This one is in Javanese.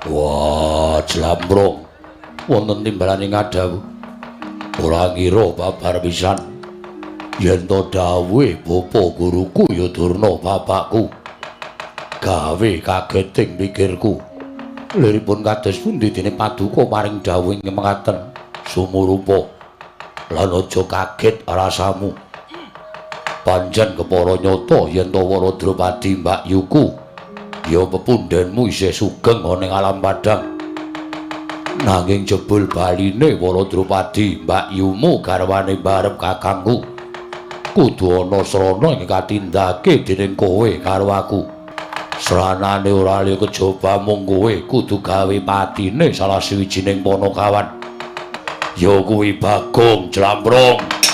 Wah, Jlambrong wonten timbalane ngadhawuh. Ora ngira babar pisan yen to dawuhe bapa guruku ya Durna bapakku. Gawe kageting pikirku. Liripun kados pundi dene paduka paring dawuh ing mekaten sumurupa. Lan aja kaget rasamu. Pancen kepara nyata yen to Wara Drupadi mbakyuku ya pepundhenmu isih sugeng ana ing alam padhang. Nanging jebul baline Wara Drupadi mbakyumu garwane mbarep kakangku. Kudu ana srana ing katindake dening kowe karo aku. Sranane ora liya kejaba mung kowe kudu gawe patine salah sawijining panakawan. Ya kuwi Bagong Jlambrong.